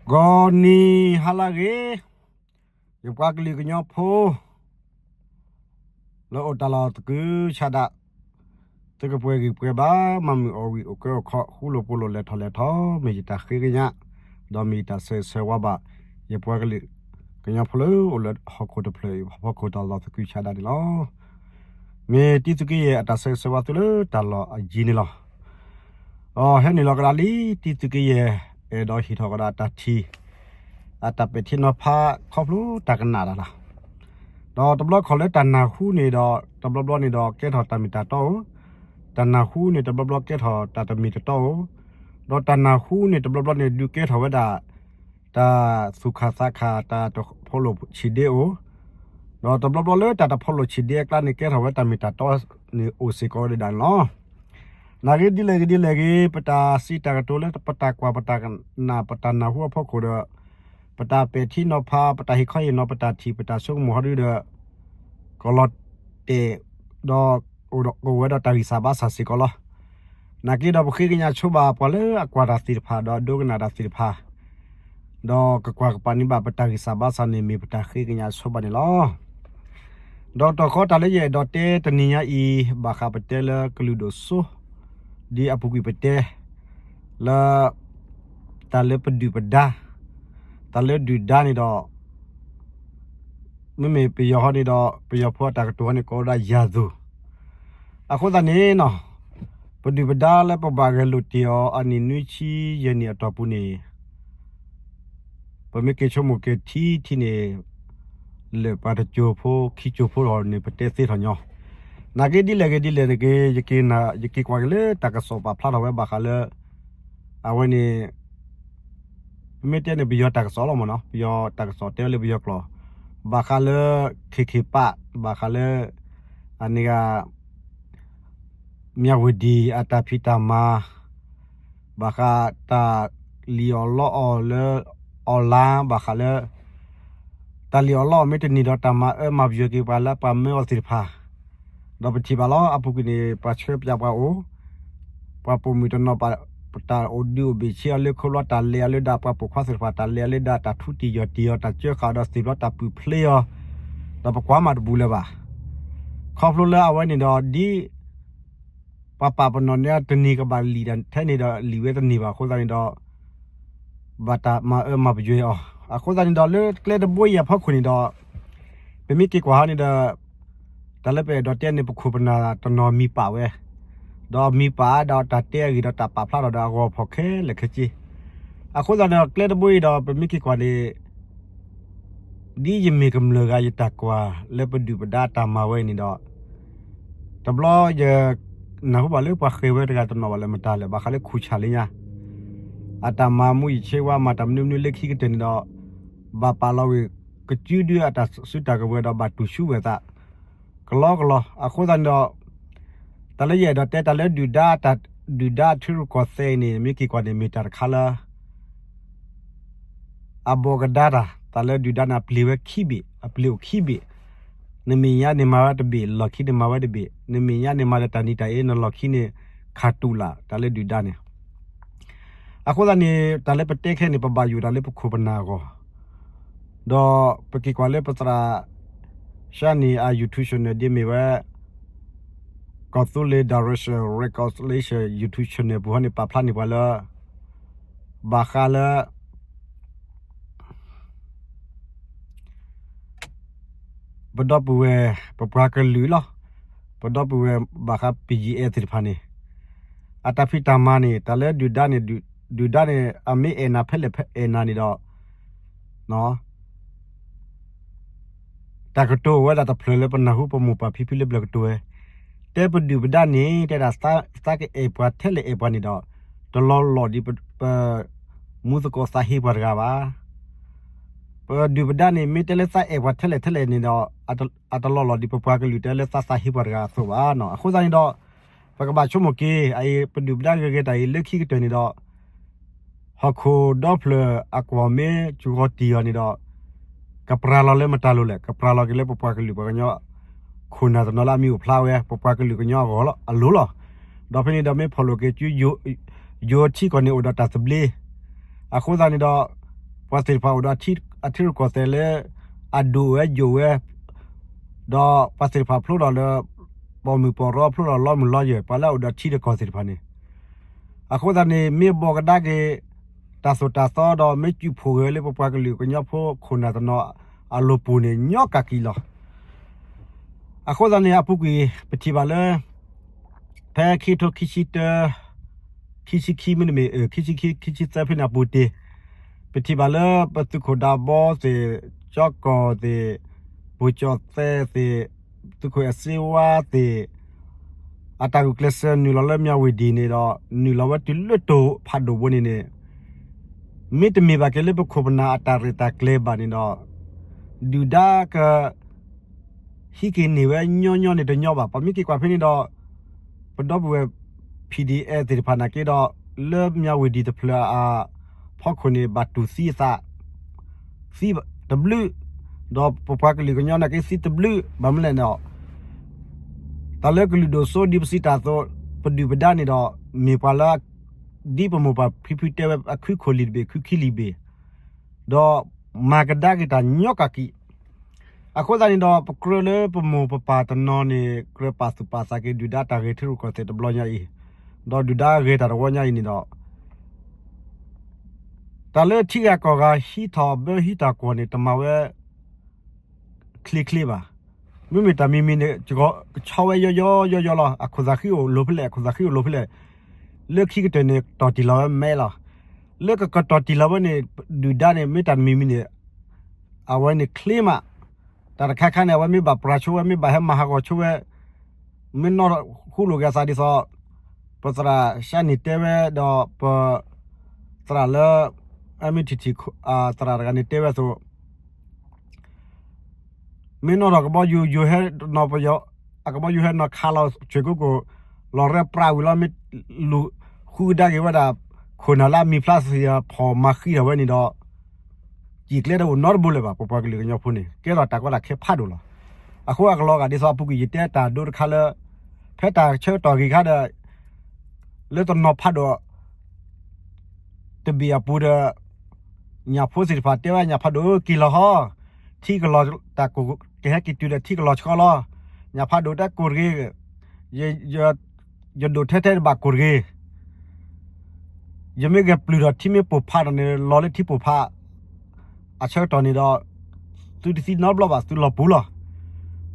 ဂီၤနံၤဟါလၢအဂ့ၤ, ယပှၤကလုာ်ကညီဖိ လၢအိၣ်တၢ်လီၢ်သကုၤဆးဒး, သုကပှဲၤဂံၢ်ပှဲၤဘါ, မၤမုာ်အီၣ်ဝံၤအိၣ်ကဲအိၣ်ခီ, ဃူလိာ်ဖိးလိာ်လဲၤထီၣ်လဲၤထီ, မ့ၢ်ယတၢ်ဃ့ကညး, ဒီးမ့ၢ်ယတၢ်ဆၢဂ့ၤဆၢဝါဘၣ် ယပှၤကလုာ်ကညီဖိလၢအိၣ်လၢဟီၣ်ခိၣ်တဖျၢၣ်အံၤ ဟီၣ်ခိၣ်တၢ်လီၢ်သကုၤဆးဒးန့ၣ်လီၤ. မ့ၢ်တံသုးက့ယဲၢ်အတၢ်ဆၢဂ့ၤဆၢဝါသုလၢတၢ်လီၢ်အယံၤန့ၣ်လီၤ. အဟဲနုာ်လီၤကဒါလံ, တံသုးက့ယဲၢ် အဲၣ်ဒိးဟ့ၣ်ထီၣ်ကဒါတၢ်ထံၣ်, အတၢ်ပဲာ်ထံနီၤဖးခီဖျိတၢ်ကနၣ်တၢ်လီၤ. ဒီးတဘျီခီၣ်လၢတၢ်နၢ်ဟူန့ၣ်ဒီး တဘျီဘျီန့ၣ်ဒီးကဲထီၣ်တၢ်မ့ၢ်တၢ်တီဧိၤ, တၢ်နၢ်ဟူန့ၣ်တဘျီဘျီကဲထီၣ်တၢ်တမ့ၢ်တတီဧိၤ, ဒီးတၢ်နၢ်ဟူန့ၣ်တဘျီဘျီန့ၣ်ဒုးကဲထီၣ်ဝဲဒၣ် တၢ်သူၣ်ခၣ်သးခၣ် တၢ်တဖီလိာ်ဆံးဒ့ဧိၤ, ဒီးတဘျီဘျီလၢတၢ်တဖီလိာ်ဆံးဒ့အကျါန့ၣ် ကဲထီၣ်ဝဲတၢ်မ့ၢ်တၢ်တီန့ၣ်အိၣ်စ့ၢ်ကီးဝဲဒၣ်န့ၣ်လီၤ. နာ်က့ဒ်လဲၣ်ဂ့ၤဒ်လဲၣ်ဂ့ၤ ပတၢ်စံးတၢ်ကတိၤလၢပတၢ်ကွၢ်ပတၢ်ကနၣ် ပတၢ်နၢ်ဟူအဖီခိၣ်ဒီး ပတၢ်ပဲာ်ထံနီၤဖး ပတၢ်ဟ့ၣ်ခီဟ့ၣ်နီၤ ပတၢ်ထံၣ် ပတၢ်ဆိကမိၣ်ဟီဒုဒီး ကလီၤတဲာ်ဒီး အိၣ်ဒီးကဝဲၤဒီးတၢ်ဂံၢ်စၢ်ဘါစၢ်စ့ၢ်ကီးလီၤ. နာ်က့ဒီးပဃ့ကညးဆိဘၣ်ပှၤလၢအကွၢ်တၢ်သ့ၣ်တဖၣ် ဒီးဒိကနၣ်တၢ်သ့ၣ်တဖၣ် ဒီးကကွၢ်ကပၤန့ၢ်ဘၣ်ပတၢ်ဂံၢ်စၢ်ဘါစၢ်န့ၣ် မ့ၢ်ပတၢ်ဃ့ကညးဆိဘၣ်န့ၣ်လီၤ. ဒီးတခီတၢ်လၢယအဲၣ်ဒိးတဲတနံၤညါအံၤ ဘၣ်ဃးပတဲလၢကလုာ်ဒိၣ်စိ ဒ်အပူၤကွံာ်ပတဲ လၢ တၢ်လၢပဒုၣ်ပဒါ, တၢ်လၢဒုၣ်ဒါန့ၣ်ဒီး မ့မ့ၢ်ပယီၤဟီန့ၣ်ဒီး ပယီၤဖိအတၢ်ကတိၤဟီန့ၣ် ကိးဝဲဒၣ်ယၤသူၣ်. အဃိသတးန့ၣ်နီၤ ပဒုၣ်ပဒါလၢပဘၣ်ဂဲၤလိာ်တ့ၢ်အီၤ အနံၣ်နွံဆံယဲၢ်နံၣ်အတီၢ်ပူၤန့ၣ် ပမ့ၢ်က့ၤဆိကမိၣ်က့ၤထံထံန့ၣ် လၢပှၤတစိၤဖိခံစိၤဖိလီၤန့ၣ် ပတဲသ့ထီၣ်ညီ. နာ်က့ဒ်လဲၣ်ဂ့ၤဒ်လဲၣ်ဂ့ၤ ယက့ၤကွၢ်က့ၤလၢတၢ်ကစီၣ်ပာ်ဖျါထီၣ်ဝဲဘၣ်ဃးလၢ အဝဲန့ၣ် ပမ့ၢ်တဲန့ၣ် ပယီၤတၢ်ကစီၣ်လီၤမ့ၢ်နီၤ, ပယီၤတၢ်ကစီၣ်တဲဝဲလၢပယီၤကျိာ် ဘၣ်ဃးလၢ ခ့ခ့ပး ဘၣ်ဃးလၢ အန့ၣ်ဂ့ၤ မၠၣ်ဝတံၤအတၢ်ဖံးတၢ်မၤ ဘၣ်ဃးတၢ်လံၣ်အီၣ်လီအီၣ်လၢ online ဘၣ်ဃးလၢ တၢ်လံၣ်အီၣ်လီအီၣ်မ့ၢ်တန့ၢ်ဒီးတၢ်မၤအၢမၤပယွဲက့ၤပှၤလၢပှၤမၢအီၤသ့ၣ်တဖၣ် ဒီးပထံၣ်ဘၣ်လီၤ အပူၤကွံာ်န့ၣ် ပှၤဆှၢပၠးပှၤအိၣ် ပှၤပိာ်မုၣ်တနီၤ ပတၢ်အိၣ်ဒုးအိၣ်ဘ့ၣ်ဆ့အီၤလၢခိၣ်လီၤ တၢ်လဲၤအီၤလၢဒၣ် ပှၤပိာ်ခွါသ့ၣ်တဖၣ် တၢ်လဲၤအီၤလၢဒၣ် တၢ်ထူတံၢ်ယီၢ်တံၢ်အီၤ တၢ်ကၢဃာ်ဒီးသ့ၣ်ဘျီတၢ်ပုၢ်ဖျ့အီၤ ဒီးပကွၢ်မးတဘူးလၢၤဘၣ်. ခီဖျိလၢအဝဲန့ၣ်ဒီး ဒ် ပှၤပာ်ပနီၣ်န့ၢ်တန့ၢ်ကဘၣ်လံာ်ဒၣ်ထဲန့ၣ်ဒီး လံာ်ဝဲတန့ၢ်ဘၣ်အဃိသတးန့ၣ်ဒီး ဘၣ်တၢ်မၤအၢမၤပယွဲအီၤ အဃိသတးန့ၣ်ဒီး လၢကျဲတဘိအံၤအဖီခိၣ်န့ၣ်ဒီး ပမ့ၢ်က့ၤကွၢ်ဟီန့ၣ်ဒီး တၢ်လၢပအဲၣ်ဒိးတဲန့ၣ် ပခိၣ်ပနၢ်တနီၤမံၤပာ်ဝဲ ဒီးမံၤပာ်ဒီးတၢ်တဲအဂ့ၢ်ဒီးတၢ်ပာ်ဖျါထီၣ်ဒီးအဂီၢ်ဖီၣ်ခဲလၢာ်ခဲဆ့ အဃိသတးဒီး ကျဲတဘိအံၤဒီး ပမ့ၢ်က့ၤကွၢ်န့ၣ် ဒ်ယမ့ၢ်ကမျၢၢ်ဂၤယတၢ်ကွၢ်လၢပဒုၣ်ပဒါအတၢ်မၤဝဲအံၤန့ၣ်ဒီး တဘျီယ နၢ်ဟူဘၣ်လၢပှၤဃ့ၢ်ဝဲတဂၤတနီၤဘၣ်လၢမတၤလဲၣ် ဘၣ်ဃးလၢခူၣ်ဆၣ်လၢညါ အတၢ်မၤမူယံာ်ဆ့ဝါ မၤတၢ်မနုၤမနုၤလၢခံကတၢၢ်န့ၣ်ဒီး ဘၣ်ပာ်လီၤဝံၤ ကစုဒုအတၢ်စုတၢ်ကဝဲၤဒီး ဘၣ်တူၢ်ဆူဝဲသး ကလီကလီ အဃိသတးန့ၣ်ဒီး တၢ်လၢယအဲၣ်ဒိးတဲတၢ်လၢဒုၣ်ဒါ ဒုၣ်ဒါအထံရူၢ်ကီၢ်သဲးအံၤန့ၣ် မ့ၢ်က့ၤကွၢ်န့ၣ် မ့ၢ်တၢ်တခါလၢ အဘိးကဒါတၢ် တၢ်လၢဒုၣ်ဒါန့ၣ် အပျ့ၤဝဲခံဘ့ၣ် အပျ့ၤအိၣ်ခံဘ့ၣ် နမဲာ်ညါန့ၣ်မၤဝဲတဘ့ၣ် လီၢ်ခံန့ၣ်မၤဝဲတဘ့ၣ် နမဲာ်ညါန့ၣ်မၤဒီးတၢ်နံၤတၢ်အ့ နလီၢ်ခံန့ၣ် ခးတူာ်လၢ် တၢ်လၢဒုၣ်ဒါန့ၣ် အဃိသတးန့ၣ် တၢ်လၢပတဲခဲန့ၣ် ပဘၣ်ယိၣ်တၢ်လၢပခိၣ်ပနၢ်အဂီၢ် ဒီးပက့ၤကွၢ်လၢပသရၣ် ရှါန့ၣ် အ YouTube channel ဒ်မ့ၢ်ဝဲ ကီၢ်သူလ့ၤ Direction Reconciliation YouTube channel ပူၤဟီန့ၣ် ပာ်ဖျါန့ၢ်ပှၤလၢ ဘၣ်ဃးလၢ ပဒီပုၢ်ဝဲၢ် ပပှၤကလုာ်လီၤ. ပဒီပုၢ်ဝဲၢ်ဘၣ်ဃး ပယံၤအဲၣ်သ့ၣ်တဖၣ်န့ၣ် အတၢ်ဖံးတၢ်မၤန့ၣ် တၢ်လၢဒုၣ်ဒါန့ၣ် ဒုၣ်ဒါန့ၣ် အမ့ၢ်အဲၣ်နၤဖဲလဲၣ်ဖဲအဲၣ်နၤန့ၣ်ဒီး တၢ်ကတိၤအိၣ်ဝဲဒၣ်တဖျၢၣ်လၢပနၢ်ဟူပမိၢ်ပၢ်ဖံဖုလၢပျၢၤကတိၤဝဲ, တဲပဒုၣ်ပဒါန့ၣ် တဲဒၣ်သးကအဲၣ်ပှၤထဲလဲၣ်အဲၣ်ပှၤန့ၣ်ဒီး တလီၤလီၢ်ဒ်ပ မူသကိးသးဟ့ပှၤတဂၤဘၣ်. ပဒုၣ်ပဒါန့ၣ် မ့ၢ်တဲလၢသးအဲၣ်ပှၤထဲလဲၣ်ထဲလဲၣ်န့ၣ်ဒီး အတလီၤလီၢ်ဒ်ပပှၤကလုာ်တဲလၢသးသးဟ့ပှၤတဂၤအသိးဘၣ်နီၤ. အဃိသတးန့ၣ်ဒီး ပကဘၣ်ဆိကမိၣ်က့ၤ အအံၤ ပဒုၣ်ပဒါဂ့ၤဂ့ၤတၢ်အံၤ လၢခံကတၢၢ်န့ၣ်ဒီး ဟီၣ်ခိၣ်ဒီဖျၢၣ်အကွီၢ်မ့ၢ်စှီၤတံၢ်အီၤန့ၣ်ဒီး ကပြၤလီၤလၢမတၤလိၤလဲၣ်, ကပြၤလီၤက့ၤလၢပပှၤကလုာ်ပှၤကညီ ခိၣ်နၢ်တနီၤလၢအမံၤအိၣ်ဖျါဝဲ ပပှၤကလုာ်ကညီအဂီၢ်လီၤ အလိၤလီၤ. ဒီးဖဲန့ၣ်ဒီးမ့ၢ်ဖီၣ်လိာ်က့ၤ ယိၤထံကီၢ်န့ၣ်အိၣ်ဒီးတၢ်သဘျ့ အဃိသတးန့ၣ်ဒီး ပှၤသ့ၣ်တဖၣ်အိၣ်ဒီးအထံရူၢ်ကီၢ်သဲးလၢ အဒိၣ်ဝဲယိာ်ဝဲ ဒီးပှၤသ့ၣ်တဖၣ်ဖျိထီၣ်လၢ ပိာ်မုၣ်ပိာ်ရီဖျိထီၣ်လီမုၢ်လီယဲၢ် ပှၤလၢအအိၣ်ဒီးထံဒီးကီၢ်သ့ၣ်တဖၣ်န့ၣ် အဃိသတးန့ၣ် မ့ၢ်ဘိးကဒါက့ၤ တၢ်သိၣ်တၢ်သီဒီး မ့ၢ်စူၢ်ဖှိၣ်ဂဲၤလၢပပှၤကလုာ်ကညီဖိခိၣ်နၢ်တနီၤအလိၤပူၤန့ၣ် ညီကကံလီၤ. အဃိသတးန့ၣ် အပူၤကွံာ် ပထံၣ်ဘၣ်လၢ ဖဲခံကထိခံဆံတၢ ခံဆံခံမ့တမ့ၢ် ခံဆံခံ ခံဆံသၢဖဲန့ၣ်အပူၤတ့ၢ် ပထံၣ်ဘၣ်လၢပသုးခိၣ်ဒးဘီသ့ၣ်, ကၠီကီၢ်သ့ၣ်, ပူၤကၠီၣ်သဲးသ့ၣ်, သုးခိၣ်အဲၣ်စ့ဝါသ့ၣ် အတၢ်ဂုာ်ကျဲးစၢးနုာ်လီၤလၢမၠၣ်ဝတံၣ်န့ၣ်ဒီး နုာ်လီၤဝဲတုၤလၢတိၤဖးဒိၣ်ဘိန့ၣ်န့ၣ် မ့တမ့ၢ်ဘၣ်က့ၤလၢပခိၣ်ပနၢ်အတၢ်ရဲၣ်တၢ်ကျဲၤဘၣ်န့ၣ်ဒီး ဒုၣ်ဒါက ဟံးက့ၤန့ၢ်ဝဲညီညီန့ၣ်တညီဘၣ်. ပမ့ၢ်က့ၤကွၢ်ဖဲန့ၣ်ဒီး ပဒီပုၢ်ဝဲၢ် P D F သ့ၣ်တဖၣ်နာ်က့ဒီး လၢမၠၣ်ဝတံၣ်တဖျၢၣ်အဖီခိၣ်န့ၣ် ဘၣ်တူၢ်သံအသး သံတဘျုး, ဒီးပပှၤကလုာ်ကညီနာ်က့သံတဘျုး ဘၣ်မနုၤလဲၣ်န့ၣ်ဒီး တၢ်လၢကလုာ်ဒိၣ်စိဒ်ပစံးတၢ်အသိး ပဒုၣ်ပဒါန့ၣ်ဒီး မ့ၢ်ပှၤလၢ ဒ်ပမိၢ်ပၢ်ဖံဖုတဲဝဲ အခုခိၣ်လံၤတဘ့ၣ် အခုခံလံၤတဘ့ၣ် ဒီးမၤကဒါက့ၤတၢ်ညီကကံ. အဃိသတးန့ၣ်ဒီး ပကြၢးလၢပမိၢ်ပပၢ်တနီၤန့ၣ် ကြၢးပာ်သူၣ်ပာ်သးက့ၤဒုၣ်ဒါတၢ်ဂဲၤထံရူၢ်ကီၢ်သဲးတဘျီညါအံၤ, ဒီးဒုၣ်ဒါဂဲၤတၢ်တဝီညါအံၤန့ၣ်ဒီး တၢ်လၢထံဂၤကီၢ်ဂၤဟံးထီၣ်ဘၢဟံးတၢ်ကွီၢ်န့ၣ် တမၤဝဲ ချ့ချ့ဘၣ်. မ့မ့ၢ်တၢ်မံၤမံၤန့ၣ် ကဆီဝဲယီယီယီယီလီၤ. အခိၣ်သးဃံအိၣ်လိၤဖဲလဲၣ် အခိၣ်သးဃံအိၣ်လိၤဖဲလဲၣ်, လၢခံကတၢၢ်န့ၣ် ကတီၢ်တံၢ်လီၤဝဲမဲလီၤ. လၢကကတီၢ်တံၢ်လီၤဝဲန့ၣ် ဒုၣ်ဒါန့ၣ် မ့ၢ်တၢ်မံၤမံၤန့ၣ် အဝဲန့ၣ်ချ့မး. တၢ်တခါခါန့ၣ် အဝဲမ့ၢ်ဘၣ်ပြၤဆိဝဲ မ့ၢ်ဘၣ်ဟဲမၤဟးဂီၤဆိဝဲ မ့ၢ်နီၢ်ဃူလိာ်က့ၤအသးဒ်သိး ပသရၣ်ရှါန့ၣ်တဲဝဲဒီး ပသရၣ်လၢ အမ့ၢ်ထံၣ်ထံၣ်သရၣ်တဂၤန့ၣ်တဲဝဲအသိး မ့ၢ်နီၢ်ထီၣ်ကဘီယူၤ ယူၤဟဲနီၤပယီၤ အကဘီယူၤဟဲနီၤခးလီၤ ဆွ့ၣ်ကိကိၣ် လီၤရဲပြးဝံၤလီၤ မ့ၢ်လူၤဃုကဒါက့ၤဝဲဒၣ် ခိၣ်နၢ်လၢအမံၤဖျါသ့ၣ်ဖီၣ်မၤဃံထီၣ်ဝဲန့ၣ်ဒီး စံၣ်ကျဲတအိၣ်နီတဘိလၢၤဘၣ် ပပှၤကလုာ်ကညီဖိန့ၣ် ကဲထီၣ်တၢ်ကီတၢ်ခဲဖးဒိၣ်လီၤ. အဃိအကလီၤဂာ်ဒ်သိးအပူၤကွံာ်ယတဲတၢ်ဒိတခါလၢ ဖဲတၢ်ဆၢကတီၢ်ဂ့ၤခါဒီး လၢတနီၤဖးဒိၣ် တဘ့ၣ်အပူၤဒီး ညၣ်ဖိသ့ၣ်တဖၣ်တဲဝဲ ညၣ်ဖးဒိၣ်ဧၢ က့ၤလီၤဟီ, ထံကလီၤ တၢ်ကိၢ်ကဟဲက့ၤတုၤဒီးထံကလီၤဆှီလီၤ. ညၣ်ဖးဒိၣ်တဲကိၢ်တဂ့ၤ, ယဒိၣ်ထဲထဲတဘၣ်ကိၢ်တဂ့ၤ. ယမ့ၢ်ဂဲၤပျုၢ်ဒီးထံမ့ၢ်ပိၢ်ဖးဒီးန့ၣ် လီၤလၢထံပိၢ်ဖး အဆၢကတီၢ်န့ၣ်ဒီး သုတသံနီတဘျီဘၣ် သုလီၤပူၤလီၤ.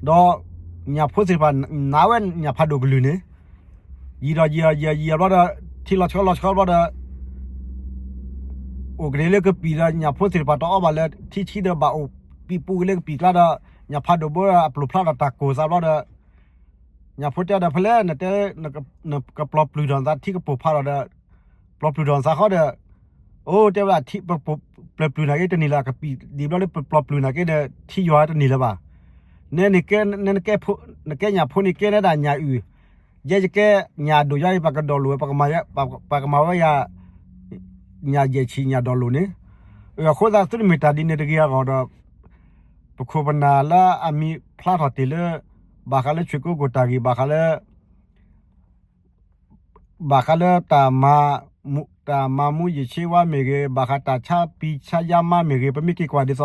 ဒီးညၣ်ဖိသ့ၣ်တဖၣ်နာ်ဝဲညၣ်ဖးဒိၣ်ကလုၢ်န့ၣ် ယံာ်ဒီးယံာ်ဒီးယံာ်ယံာ်ဘျီဒီး ထံလီၤဆှီလီၤဆှီဘျီဒီး အိၣ်ကန့ၣ်လၢကပံာ်ဒီး ညၣ်ဖိသ့ၣ်တဖၣ်တအီၣ်ဘၣ်လၢထံဆံးဒီးဘၣ်အိၣ်ပံာ်ပူၤက့ၤလၢကပံာ်ကျါဒီး ညၣ်ဖးဒိၣ်ဘိအပျိၢ်ဖျါဒီးတၢ်ကိၢ်သးဘျီဒီး ညၣ်ဖိတဲဒီး ဖဲလဲၣ် နတဲ နကပျီပျုၢ်ထီၣ်နသး ထံကပိၢ်ဖးဒီးဒီး ပျီပျုၢ်ထီၣ်နသးဃီဒီး အိၣ်တဲဝဲဒၣ် ထံပျီပျုၢ်နာ်က့တန့ၢ်လၢၤ ကပံာ်ဒံးဘျီလၢပပျီပျုၢ်နာ်က့ဒီး ထံယွၤတန့ၢ်လၢၤဘၣ်. နဲနကဲ နကဲညၣ်ဖိန့ၣ် ကဲနဲဒၣ်ညၣ်အုၣ်, ယဲယကဲညၣ်ဒိၣ်ယါအံၤ ပှၤကဒိးလိာ်ဝဲ ပှၤကမၤဝဲယၤ ညၣ်ယဲၢ်ဆံးညၣ်ဒိးလိာ်န့ၣ်. အဃိသတးသုတမ့ၢ်တၢ်ဒ်န့ၣ်တဂ့ၤအဂီၢ်ဒီး ပခိၣ်ပနၢ်လၢအမံၤဖျါထီၣ်တ့ၢ်လၢ ဘၣ်ဃးလၢဆွ့ၣ်ကိကိၣ်တၢ်ဂ့ၢ် ဘၣ်ဃးလၢ ဘၣ်ဃးလၢတၢ်မၤ တၢ်မၤမူယံာ်ဆ့ဝါမ့ၢ်ဂ့ၤ, ဘၣ်ဃးတၢ်ဆါပံဆါယါမါမ့ၢ်ဂ့ၤ, ပမ့ၢ်က့ၤကွၢ်ဒ်သိး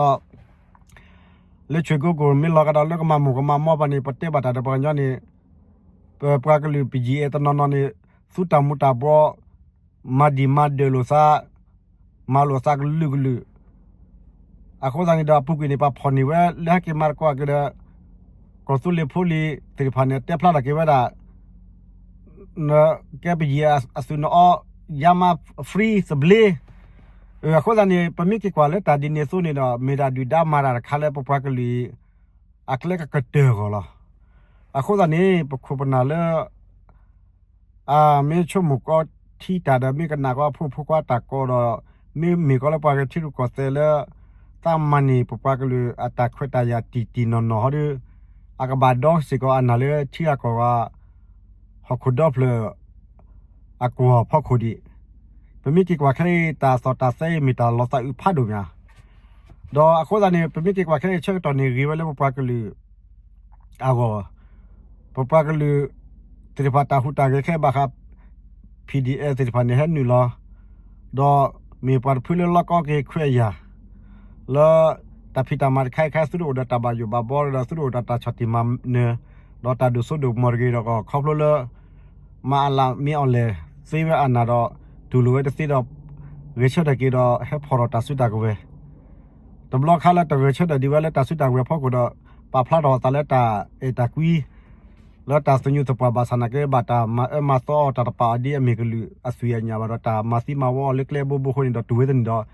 လၢဆွ့ၣ်ကိကိၣ်မ့ၢ်လီၤကဒီးလၢကမၤမိၢ်ကမၤမီၢ်ဘၣ်န့ၣ် ပတဲဘၣ်တၢ်ဒီးပှၤကညီန့ၣ် ပပှၤကလုာ် ပယံာ်အဲၣ်တနီၤနီၤန့ၣ် သူတၢ်မူၤတၢ်ဘှီး မၤဒံၣ်မၤဒၢးလိာ်သး မၤလိာ်သးကလုာ်ကလုာ်. အဃိသတးန့ၣ်ဒီး အပူၤကွံာ်န့ၣ် ပှၤဖီၣ်န့ၢ်ဝဲ လၢဟဲက့ၤမၤသကိးက့ၤဒီး ကီၢ်သူလ့ၤဖိလံၤသ့ၣ်တဖၣ်န့ၣ် တဲဖျါထီၣ်က့ၤဝဲဒၣ် နကဲပယံာ်အသုးနအီ ယါမါ free သဘျ့. အဃိသတးန့ၣ် ပမ့ၢ်က့ၤကွၢ်လၢတၢ်ဒ်န့ၣ်အသိးန့ၣ်ဒီး မ့ၢ်ဒၣ်ဒုၣ်ဒါမၤတၢ်တခါလၢပပှၤကလုာ်အံၤ အကျဲကကတၢၢ်အဂီၢ်လီၤ. အဃိသတးန့ၣ် ပခိၣ်ပနၢ်လၢ အမ့ၢ်ဆိကမိၣ်ကီထံတၢ်ဒီး မ့ၢ်ကနၣ်ကီအဖိဖိခွါတၢ်ကိးဒီး မ့ၢ်မ့ၢ်ကီလၢပှၤဂဲၤထံရူၢ်ကီၢ်သဲးလၢ သးမၤန့ၢ်ပပှၤကလုာ်အတၢ်ခွဲးတၢ်ယာ်တံၢ်တံၢ်နီၢ်နီၢ်ဟီဒီး အကဘၣ်ဒီစ့ၢ်ကီးအနၢ်လၢထံဂၤကီၢ်ဂၤ ဟီၣ်ခိၣ်ဒီဖျၢၣ် အကွီၢ်ဖီခိၣ်ဒံး. ပမ့ၢ်က့ၤကွၢ်ခဲအံၤ တၢ်သီၣ်တၢ်သဲအံၤမ့ၢ်တၢ်လီၤသးအုးဖးဒိၣ်မး ဒီးအဃိသတးန့ၣ် ပမ့ၢ်က့ၤကွၢ်ခဲအံၤဆၢကတီၢ်န့ၣ် ဂ့ၤဝဲလၢပပှၤကလုာ်အဂီၢ်, ပပှၤကလုာ်သ့ၣ်တဖၣ်တၢ်ဟူးတၢ်ဂဲၤခဲအံၤဘၣ်ဃး P D F သ့ၣ်တဖၣ်န့ၣ်ဟဲနုာ်လီၤ, ဒီးမ့ၢ်ပှၤတဖုလၢလီၢ်ကီက့ၤခွဲးယာ် လၢတၢ်ဖံးတၢ်မၤတခါအံၤခါ သုတအိၣ်ဒီးတၢ်ဘၣ်ယိၣ်ဘၣ်ဘီဒီး သုတအိၣ်ဒီးတၢ်ဆီၣ်တံၢ်မၤနၢၤ ဒီးတၢ်ဒိၣ်စိဒိၣ်ကမီၤတဂ့ၤဒီး ခီဖျိလၢ မၤအလးမ့ၢ်အီၤလဲၣ် သ့ဝဲအနၢ်ဒီး တူၢ်လိာ်ဝဲတသ့ဒီး ဂဲၤဆၢထၢၣ်က့ၤဒီး ဟဲဖီၣ်ထီၣ်တၢ်စုတၢ်ကဝဲၤ တဘျီခါလၢတဂဲၤဆၢထၢၣ်ဒံးဝဲလၢတၢ်စုတၢ်ကဝဲၤဖီခိၣ်ဒီး ပာ်ဖျါထီၣ်အသးလၢတၢ်အဲၣ်တၢ်ကွံ လၢတၢ်သညူးသပှၢ်ဘၣ်ဆၣ်နာ်က့ ဘၣ်တၢ်မၤအၢမၤသီအီၤ တၢ်တပာ်အီၤဒ်အမ့ၢ်ကလုာ်အသွံၣ်အညၣ်ဘၣ်ဒီး တၢ်မၤသံမၤဝီအီၤလၢကျဲအဘိဘိအဃိန့ၣ်ဒီး တုၤဝဲသနံၤဒီး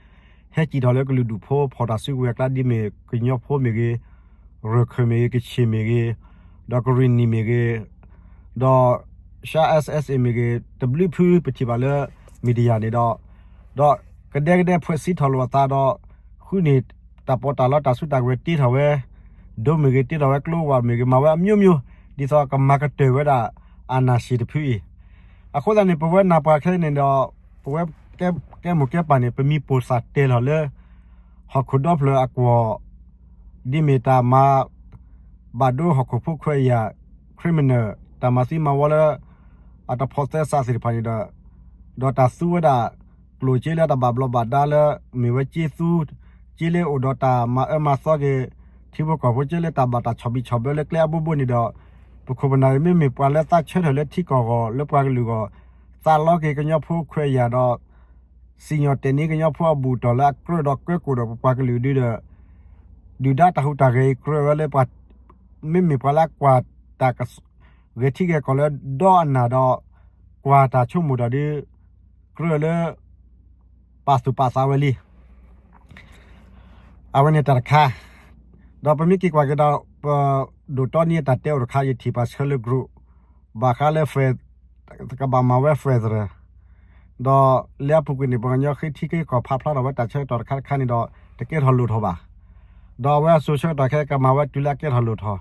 ဟဲစံၣ်ထီၣ်လၢကလုာ်ဒူၣ်ဖိ ဖီၣ်တၢ်စုကဝဲၤအကျါ ဒ်မ့ၢ်ကညီဖိမ့ၢ်ဂ့ၤ, ရၢၢ်ခၢၣ်မ့ၢ်ဂ့ၤ, ကချ့ၣ်မ့ၢ်ဂ့ၤ, ဒီးကရံၣ်နံၣ်မ့ၢ်ဂ့ၤ, ဒီး ရှါ SSA မ့ၢ်ဂ့ၤ တဘျုးဖုပထံၣ်ဘၣ်လၢ media န့ၣ်ဒီး ဒီးကဒဲကဒဲဖှဲးစံးထီၣ်လိာ်အသးဒီး ဃုန့ၢ်တၢ်ပီးတၢ်လီတၢ်စုတၢ်ကဝဲၤတ့ထီၣ်ဝဲ ဒိမ့ၢ်ဂ့ၤ တ့ထီၣ်ဝဲကျိဝၣ်မ့ၢ်ဂ့ၤ မၤဝဲအမျိုးမျိုး ဒ်သိးကမၤကတၢၢ်ဝဲဒၣ် အာဏာရှင်တဖုအံၤ အဃိသတးန့ၣ် ပဝဲနၢ်ပှၤခဲအံၤန့ၣ်ဒီး ပဝဲကဲမိၢ်ကဲပၢ်န့ၣ် ပမံၤပိၢ်သးတဲလီၤလၢ ဟီၣ်ခိၣ်ဒီဖျၢၣ်အကွီၢ် ဒ်မ့ၢ်တၢ်မၤ ဘၣ်ဒိဟီၣ်ခိၣ်ဖိခွဲးယာ် criminal တၢ်မၤသံမၤဝီလၢ အတဖိးသဲစးသ့ၣ်တဖၣ်န့ၣ်ဒီး ဒီးတၢ်သူဝဲဒၣ် ကျိၣ်စ့လၢတၢ်ဘၣ်ဘျီးဘၣ်ဒါလၢ မ့ၢ်ဝဲစ့သူ စ့လၢအိၣ်ဒီးတၢ်မၤအၢမၤသီက့ၤ ထံဖိကီၢ်ဖိ စ့လၢတၢ်ဘၣ်တၢ်ဆီၣ်ဘံၣ်ဆီၣ်ဘၢလၢကျဲအဘိဘိန့ၣ်ဒီး ပခိၣ်ပနၢ်အံၤ မ့မ့ၢ်ပှၤလၢသးဆၢထၢၣ်လၢထံကီၢ်ဂီၢ် လၢပှၤကလုာ်ဂီၢ် သးလီက့ၤကညီဖိခွဲးယာ်ဒီး စံၣ်ညီၣ်တဲာ်န့ၢ်ကညီဖိအဘူၣ်အတီၢ်လၢအကြၢးဒီးကြၢးကိၣ်ဒီးပပှၤကလုာ်ဒုဒီး ဒုၣ်ဒါတၢ်ဟူးတၢ်ဂဲၤအံၤကြၢးဝဲလၢပှၤ မ့မ့ၢ်ပှၤလၢအကွၢ်တၢ် ဂဲၤထံဂဲၤကီၢ်လၢဒီအနၢ်ဒီး ကွၢ်တၢ်ဆိကမိၣ်တၢ်ဒီး ကြၢးလၢ ပာ်သူၣ်ပာ်သးဝဲလံ အဝဲန့ၣ်တၢ်တခါ ဒီးပမ့ၢ်က့ၤကွၢ်က့ၤဒီး ပဒိၣ်တီနံၤအတၢ်တဲအိၣ်တခါ ယထံၣ်ပာ်ဆၢလၢ group ဘၣ်ဃးလၢ ကဘၣ်မၤဝဲ federal ဒီးလၢအပူၤကွံာ်န့ၣ် ပှၤကညီဃ့ထံဃ့ကီၢ်ဖးဖျါထီၣ်ဝဲတၢ်ဆၢကတီၢ်တခါတခါန့ၣ်ဒီး တကဲထီၣ်လိၣ်ထီၣ်ဘၣ်. ဒီးအဝဲအစိၤဆၢကတီၢ်ခဲအံၤကမၤဝဲတုၤလၢအကဲထီၣ်လိၣ်ထီၣ်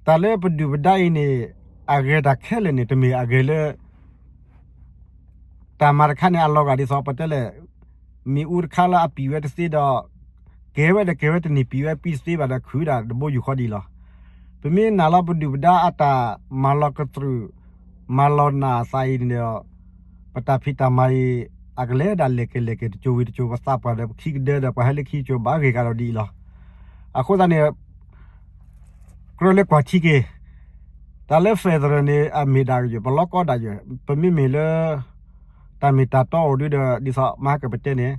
တၢ်လၢပဒုၣ်ပဒါအံၤန့ၣ် အဂဲၤတၢ်ခဲလၢာ်န့ၣ် တမ့ၢ်အဂဲၤလၢ တၢ်မၤတခါန့ၣ် အလီၤဂာ်ဒ်သိးပတဲလဲၣ် မ့ၣ်အူတခါလၢအပံာ်ဝဲတသ့ဒီး ကဲဝဲဒီးကဲဝဲတန့ၢ် ပံာ်ဝဲပံာ်တသ့ဘၣ်ဒီး ခုၣ်ဒၣ်တဘိယူၢ်ဃီဒ်အံၤလီၤ. ပမ့ၢ်နာ်လီၤပဒုၣ်ပဒါအတၢ်မၤလီၤကတြူာ် မၤလီၤနာ်အသးအံၤန့ၣ်ဒီး ပတၢ်ဖံးတၢ်မၤအံၤ အကလဲၤဒၣ်လဲၤက့ၤလဲၤက့ၤ တစိၤဝံၤတစိၤ ပသးပှၢ်ဒီးပခံကဒၢဒီး ပှၤဟဲလၢခံကစိၤ ဘၣ်ဂ့ၤကဒီးဒ်အံၤလီၤ. အဃိသတးန့ၣ် ကြၢးလၢကွၢ်ထံက့ၤ တၢ်လၢ federal န့ၣ် အမ့ၢ်ဒၣ်ယဲၢ် ပလီၢ်ကီဒၣ်ယဲၢ် ပမ့မ့ၢ်လၢ တၢ်မ့ၢ်တၢ်တီအိၣ်ဒုဒီး ဒ်သိးမဟါကပတဲန့ၣ်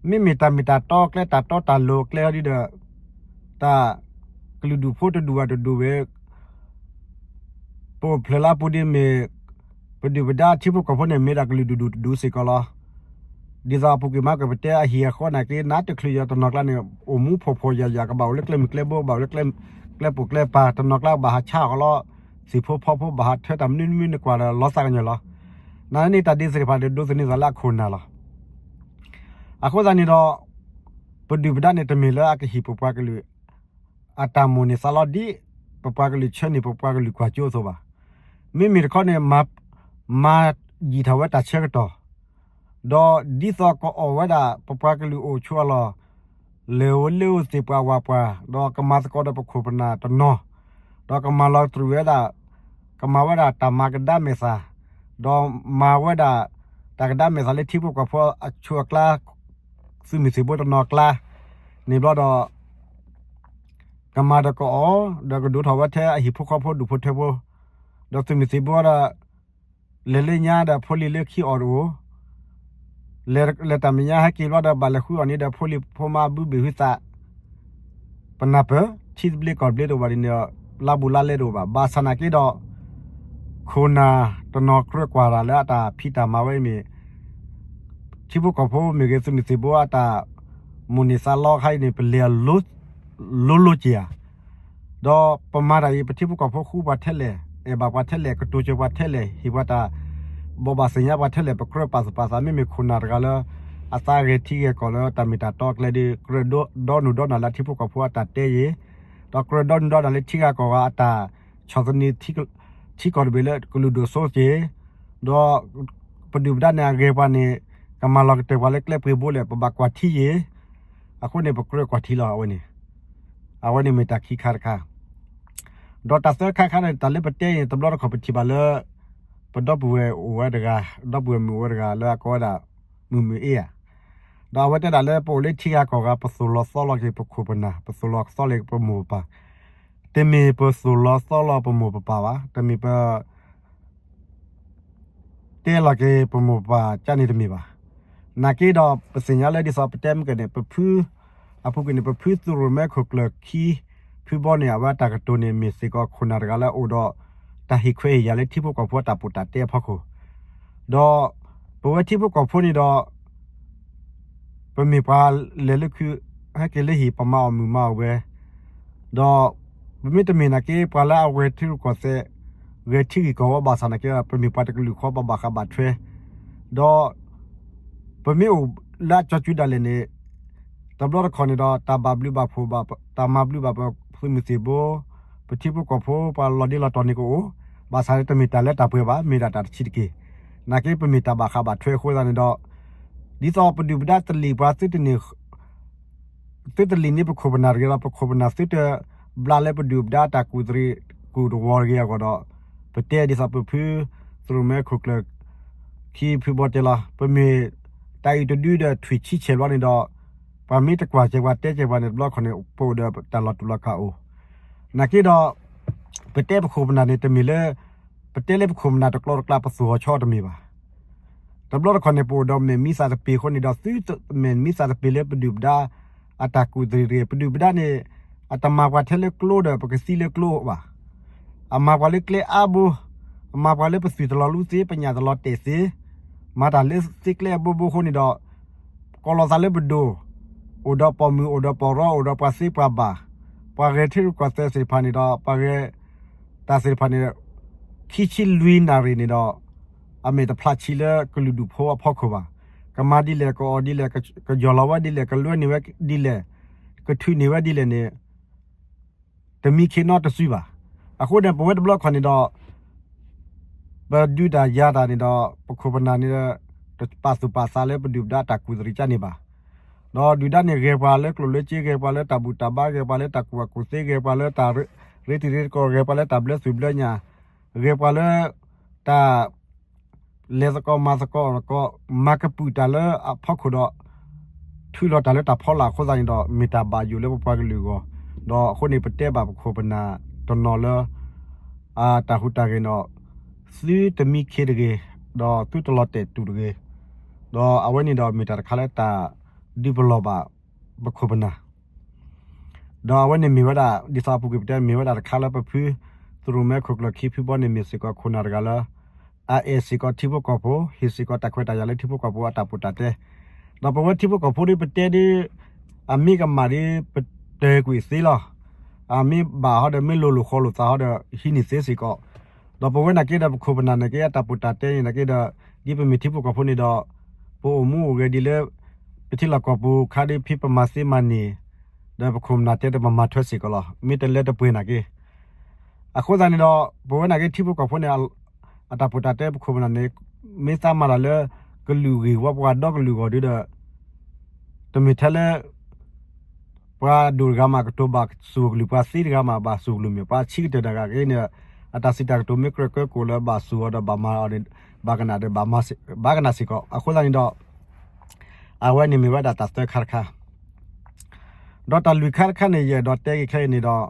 မ့မ့ၢ်တၢ်မ့ၢ်တၢ်တီကျဲ တၢ်တီတၢ်လိၤကျဲဒုဒီး တၢ်ကလုာ်ဒူၣ်ဖိတဒူၣ်ဘၣ်တဒူၣ်ဝဲ ပအိၣ်ဖျဲၣ်လၢအပူၤဒ်မ့ၢ် ပဒုၣ်ပဒါထံဖိကီၢ်ဖိန့ၣ် မ့ၢ်ဒၣ်ကလုာ်ဒူၣ်ဒူၣ်တဒူၣ်စ့ၢ်ကီးလီၤ. ဒ်သိးအပူၤကွံာ်မဟါကပတဲ အဟံၣ်အဃီနာ်က့ နးတချုးယၤတနီၤကျါန့ၣ် အိၣ်မူဖှီၣ်ဖှီၣ်ယာ်ယာ် ကဘၣ်အိၣ်လၢကျဲမုၢ်ကျဲဘိ ကဘၣ်အိၣ်လၢကျဲပိာ်ကျဲပၤ တနီၤကျါဘၣ်ဟးဆါအီၤလီၤ. သ့ၣ်ဖိဖီဖိဘၣ်ဟးထၢတၢ်မနုၤမနုၤ နကွၢ်ဒီးလီၤသးကညီၤလီၤ. နန့ၣ်တၢ်ဒ်သိးတဖၣ်ဒီး ဒိးသန့ၤသးလၢအခိၣ်နၢ်လီၤ. အဃိသတးန့ၣ်ဒီး ပဒုၣ်ပဒါန့ၣ် တမ့ၢ်လၢအကဟ့ၣ်ပပှၤကလုာ် အတၢ်မိၣ်န့ၢ်သးလီဒ် ပပှၤကလုာ်ဆၢန့ၢ် ပပှၤကလုာ်ကွၢ်ကၠိအသိးဘၣ်. မ့မ့ၢ်တခီန့ၣ် မၤယံာ်ထီၣ်ဝဲတၢ်ဆၢကတီၢ် ဒီးဒ်သိးကအီၣ်ဝဲဒၣ် ပပှၤကလုာ်အိၣ်ဆိးအလီၢ် လဲၤအိၣ်လၢအိၣ်သ့ၣ်ပှၤဝၢ်ပှၢ် ဒီးကမၤသကိးဒီးပခိၣ်ပနၢ်တနီၤ ဒီးကမၤလီၤတြူာ်ဝဲဒၣ် ကမၤဝဲဒၣ်တၢ်မၤကဒါမဲာ်သၣ် ဒီးမၤဝဲဒၣ် တၢ်ကဒါမဲာ်သၣ်လၢထံဖိကီၢ်ဖိအဆိအကျါ သုးမုၢ်သံၣ်ဘိတနီၤကျါ န့ၣ်ဘျီဒီး ကမၤဒီးကအီၣ် ဒီးကဒိးထီၣ်ဝဲထဲအဟံၣ်ဖိဃီဖိဒူၣ်ဖိထၢဖိ ဒီးသုးမုၢ်သံၣ်ဘိဒီး လဲၤလၢညါဒီးဖိလံၤလၢခံအီၣ်တအိၣ် လဲၤတၢ်မဲာ်ညါဟဲက့ၤဘျီဒီး ဘၣ်လဲၤဃုအီၣ်န့ၣ်ဒီး ဖိလံၤဖိမါဘုဘ့ၣ်ဟုသး ပနၢ်ပၢၢ် ထံသဘျ့ကီၢ်သဘျ့တအိၣ်ဘၣ်ဒ်န့ၣ်ဒီး လါဘူးလါလဲတအိၣ်ဘၣ်. ဘၣ်ဆၣ်နာ်က့ဒီး ခိၣ်နၢ်တနီၤကြၢးကွၢ်တၢ်လၢအတၢ်ဖံးတၢ်မၤဝဲအံၤမ့ၢ် ထံဖိကီၢ်ဖိမ့ၢ်ဂ့ၤ သုးမုၢ်သံၣ်ဘိအတၢ်မိၣ်န့ၢ်သးလီခါအံၤန့ၣ် ပလဲၤအလိၤလိၤက့ၤဧါ ဒီးပမၤတၢ်အံၤ ပထံဖိကီၢ်ဖိဃူပှၤထဲလဲၣ်, အဲၣ်ဘၣ်ပှၤထဲလဲၣ်, ကတိၤစၢၤပှၤထဲလဲၣ်, ဟ့ၣ်ပှၤတၢ်ဘိးဘၣ်သ့ၣ်ညါပှၤထဲလဲၣ်, ပကြၢးပာ်သူၣ်ပာ်သး မ့မ့ၢ်ခိၣ်နၢ်တဂၤလၢ အသးဂဲၤထံဂဲၤကီၢ်လၢတၢ်မ့ၢ်တၢ်တီကျဲဒီး ကြၢးဒီနုၢ်ဒီနၢ်လၢထံဖိကီၢ်ဖိအတၢ်တဲယ့ၤ, ဒီးကြၢးဒီနုၢ်ဒီနၢ်လၢထံဂၤကီၢ်ဂၤအတၢ်ဆီၣ်သနံး ထံကီၢ်တဘ့ၣ်လၢကလုာ်ဒိၣ်စိက့ၤ, ဒီးပဒုၣ်ပဒါန့ၣ်အဂ့ၤပှၤန့ၣ် ကမၤလီၤကတၢၢ်ပှၤလၢကျဲပှ့ၤဘိလဲၣ် ပဘၣ်ကွၢ်ထံယ့ၤ, အဃိန့ၣ် ပကြၢးကွၢ်ထံလီၤ အဝဲန့ၣ် အဝဲန့ၣ်မ့ၢ်တၢ်ခံခါတခါ, ဒီးတၢ်သၢခါခါန့ၣ် တၢ်လၢပတဲအံၤ တဘျီတခီၣ်ပထံၣ်ဘၣ်လၢ ပဒီပုၢ်ဝဲၢ်အိၣ်ဝဲတဂၤ, ဒီပုၢ်ဝဲၢ်မုၣ်အိၣ်ဝဲတဂၤလၢအကိးဝဲဒၣ် မုၢ်မုၢ်အ့ဧါ, ဒီးအဝဲတဲဒၣ်လၢပအိၣ်လၢထံဂၤကီၢ်ဂၤ ပသိၣ်လီၤသီလီၤက့ၤပခိၣ်ပနၢ်, ပသိၣ်လီၤသီလီၤက့ၤပမိၢ်ပပၢ်, တမ့ၢ်ပသိၣ်လီၤသီလီၤပမိၢ်ပပၢ်ဘၣ်, တမ့ၢ်ပ တဲလီၤက့ၤပမိၢ်ပပၢ်ကန့ၣ်တမ့ၢ်ဘၣ်. နာ်က့ဒီးပသ့ၣ်ညါလၢဒ်သိးပတဲမ့ၢ်ကန့ၣ် ပဖု အပူၤကွံာ်န့ၣ် ပဖုသုးရိၣ်မဲခိၣ်ကျၢၢ်ခံ ဖုဘီန့ၣ် အဝဲအတၢ်ကတိၤန့ၣ် မ့ၢ်စ့ၢ်ကီးခိၣ်နၢ်တဂၤလၢအအိၣ်ဒီး တၢ်ဟ့ၣ်ခွဲးဟ့ၣ်ယာ်လၢထံဖိကီၢ်ဖိအတၢ်ပီးတၢ်တဲအဖီခိၣ်, ဒီးပဝဲထံဖိကီၢ်ဖိန့ၣ်ဒီး ပမ့ၢ်ပှၤလဲၤလၢခုး ဟဲက့ၤလၢဟံၣ် ပမၤအီၣ်မုၢ်မၤအီၣ်ဝဲ, ဒီးပမ့ၢ်တမ့ၢ်နာ်က့ ပှၤလၢအဂဲၤထံရူၢ်ကီၢ်သဲး ဂဲၤထံဂ့ၢ်ကီၢ်ဝီဘၣ်ဆၣ်နာ်က့ ပမ့ၢ်ပှၤတကလုာ်ဃီ ပဘၣ်ဃးဘၣ်ထွဲ, ဒီးပမ့ၢ်အိၣ်လၢအကၠီကူဒၣ်လဲာ်န့ၣ် တဘျီတခီၣ်န့ၣ်ဒီး တၢ်ဘၣ်ဘျုးဘၣ်ဖှိၣ်ဘၣ် တၢ်မၤဘျုးဘၣ်ဖှိၣ်ပသုးမုၢ်သံၣ်ဘိ, ပထံဖိကီၢ်ဖိ ပှၤလီၤဒ့လီၤတီၤန့ၣ်ကအိၣ်, ဘၣ်ဆၣ်န့ၣ်တမ့ၢ်တၢ်လၢတၢ်ပှဲၤဘၣ်, မ့ၢ်ဒၣ်တၢ်တဆံးတက့ၢ်. နာ်က့ပမ့ၢ်တၢ်ဘၣ်ဃးဘၣ်ထွဲအဃိသတးန့ၣ်ဒီး ဒ်သိးပဒုၣ်ပဒါတလံာ်ပှၤသုတန့ၢ် သုတလံာ်န့ၢ်ပခိၣ်ပနၢ်တဂ့ၤဒီး ပခိၣ်ပနၢ်သုတဘျါလၢပဒုၣ်ပဒါတၢ်ကူၣ်တရံးကူၣ်တဝီတဂ့ၤအဂီၢ်ဒီး ပတဲဒ်သိးပဖု သုးရိၣ်မဲခိၣ်ကျၢၢ်ခံဖုဘီတဲလီၤ, ပမ့ၢ်တၢ်အံၤတဒုဒီးထွံၣ်ဆံဆဲးဘျီန့ၣ်ဒီး ပှၤမ့ၢ်တကွၢ်စဲးပှၤတဲစဲးပှၤန့ၣ် တဘျီခီၣ်န့ၣ် ပအိၣ်ဒီးတၢ်လီၤတူာ်လီၤကာ်အိၣ်. နာ်က့ဒီး ပတဲပခိၣ်ပနၢ်န့ၣ် တမ့ၢ်လၢ ပတဲလၢပခိၣ်ပနၢ်တကျီတကျါ ပသူၣ်အီၤဆီတမ့ၢ်ဘၣ်. တဘျီတခီၣ်န့ၣ် ပအိၣ်ဒီးမဲာ်မံသးတပ့ၤအဃိန့ၣ်ဒီး သုမဲာ်မံသးတပ့ၤလၢပဒုၣ်ပဒါ အတၢ်ကူၣ်တရံးတဂ့ၤ. ပဒုၣ်ပဒါန့ၣ် အတမၤပှၤထဲလၢကျိဒီး ပကသံလၢကျိဘၣ်. အမၤပှၤလၢကျဲအါဘိ, အမၤပှၤလၢပသွံၣ်တလီၤလူသ့ ပညၣ်တလီၤတဲာ်သ့, မၤတၢ်လၢသ့ကျဲအဘိဘိအဃိန့ၣ်ဒီး ကိးလီၤသးလၢပဒိၣ်, အိၣ်ဒီးပိာ်မုၣ် အိၣ်ဒီးပိာ်ရီ အိၣ်ဒီးပှၤသ့ပှၤဘၣ်, ပှၤဂဲၤထံရူၢ်ကီၢ်သဲးသ့ၣ်တဖၣ်န့ၣ်ဒီး ပှၤဂဲၤတၢ်သ့ၣ်တဖၣ်န့ၣ် ခံဆံလွံၢ်နၣ်ရံၣ်န့ၣ်ဒီး အမဲာ်တဖျါဆံးလၢကလုာ်ဒူၣ်ဖိအဖီခိၣ်ဘၣ်. ကမၤဒ်လဲၣ် ကအီၣ်ဒ်လဲၣ် ကယီၢ်လီၤဝဲဒ်လဲၣ် ကလွဲန့ၢ်ဝဲဒ်လဲၣ် ကထုးန့ၢ်ဝဲဒ်လဲၣ်န့ၣ် တမံခ့နီတစုဘၣ်. အဃိန့ၣ် ပဝဲတဘျီခီၣ်န့ၣ်ဒီး ပဒုးတၢ်ယၤတၢ်န့ၣ်ဒီး ပခိၣ်ပနၢ်န့ၣ် တပာ်သူၣ်ပာ်သးလၢပဒုၣ်ပဒါတၢ်ကူၣ်တရံးကန့ၣ်ဘၣ်. ဒီးဒုၣ်ဒါန့ၣ် ဂဲၤပှၤလၢကျိၣ်လၢစ့ ဂဲၤပှၤလၢတၢ်ဘူၣ်တၢ်ဘါ ဂဲၤပှၤလၢတၢ်ကူၣ်ဘၣ်ကူၣ်သ့ ဂဲၤပှၤလၢတၢ်ရ့တံၤရ့သကိး ဂဲၤပှၤလၢတၢ်ဘျၢသူၣ်ဘျၢညၣ် ဂဲၤပှၤလၢ တၢ် လဲၤသကိးမၤသကိးသကိး မၤကပုာ်တၢ်လၢအဖီခိၣ်ဒီး ထုးလီၤတၢ်လၢတၢ်ဖီလာ်အဃိသတးန့ၣ်ဒီး မ့ၢ်တၢ်ဘၣ်ယိၣ်လၢပပှၤကလုာ်အဂီၢ်, ဒီးအဃိန့ၣ် ပတဲဘၣ်ပခိၣ်ပနၢ်တနီၤလၢ အတၢ်ဟူးတၢ်ဂဲၤဒီး သုတမံခ့တဂ့ၤ, ဒီးသုတလီၤတဲာ်တူာ်တဂ့ၤ, ဒီးအဝဲန့ၣ်ဒီးမ့ၢ်တၢ်တခါလၢတၢ်ဒုးပလီၢ်ဘၣ်ပခိၣ်ပနၢ် ဒီးအဝဲန့ၣ်မ့ၢ်ဝဲဒၣ် ဒ်သိးအပူၤကွံာ်ပတဲ မ့ၢ်ဝဲဒၣ်တခါလၢပဖု သုးရိၣ်မဲခိၣ်ကျၢၢ်ခံဖုဘီန့ၣ် မ့ၢ်စ့ၢ်ကီးခိၣ်နၢ်တဂၤလၢ အအဲၣ်စ့ၢ်ကီးထံဖိကီၢ်ဖိ ဟ့ၣ်စ့ၢ်ကီးတၢ်ခွဲးတၢ်ယာ်လၢထံဖိကီၢ်ဖိအတၢ်ပီးတၢ်တဲ, ဒီးပဝဲထံဖိကီၢ်ဖိဒ်ပတဲဒ် အမ့ၢ်ကမၣ်ဒ်ပတဲာ်ကွံာ်သ့လီၤ. အမ့ၢ်ဘၣ်ဟီဒီး မ့ၢ်လိၤလိာ်ဃီလိာ်သးဟီဒီး ဟံးန့ၢ်သ့စ့ၢ်ကီး, ဒီးပဝဲနာ်က့ဒီး ပခိၣ်ပနၢ်နာ်က့ အတၢ်ပီးတၢ်တဲန့ၣ်နာ်က့ဒီး ဒ်ပမ့ၢ်ထံဖိကီၢ်ဖိန့ၣ်ဒီး ပအိၣ်မူအိၣ်ဂဲၤဒ်လၢ ပထံလီၢ်ကီၢ်ပူၤခါဒ်ဖဲပမၤသ့မၤန့ၢ် ဒီးပခိၣ်ပနၢ်တဲဒီးပမၤထွဲစ့ၢ်ကီးလီၤ. မ့ၢ်တလဲၤတပှဲၤနာ်က့ အဃိသတးန့ၣ်ဒီး ပဝဲနာ်က့ထံဖိကီၢ်ဖိန့ၣ် အတၢ်ပီးတၢ်တဲပခိၣ်ပနၢ်န့ၣ် မ့ၢ်သးမၤတၢ်လၢ ကလုာ်ဂ့ၢ်ဝီပှၤဒီကလုာ်အဂီၢ်ဒ်ဒီး တမ့ၢ်ထဲလၢ ပှၤဒိၣ်တဂၤမးကတိၤဘၣ်စူၢ်ကလုၢ် ပှၤသ့တဂၤမးဘၣ်စူၢ်ကလုၢ်မ့ၢ် ပှၤဆံးကတၢၢ်တဂၤက့န့ၣ် အတၢ်စံးတၢ်ကတိၤမ့ၢ်ကြၢးကၢကိၣ်လၢဘၣ်စူၢ်အီၤဒီး ဘၣ်မၤအီၤန့ၣ် ဘၣ်ကနၣ်ဒီး ဘၣ်ကနၣ်စ့ၢ်ကီး. အဃိသတးန့ၣ်ဒီး အဝဲန့ၣ်မ့ၢ်ဝဲဒၣ်တၢ်သၢခါတခါ ဒီးတၢ်လွံၢ်ခါတခါန့ၣ် ယအဲၣ်ဒိးတဲက့ၤခဲအံၤန့ၣ်ဒီး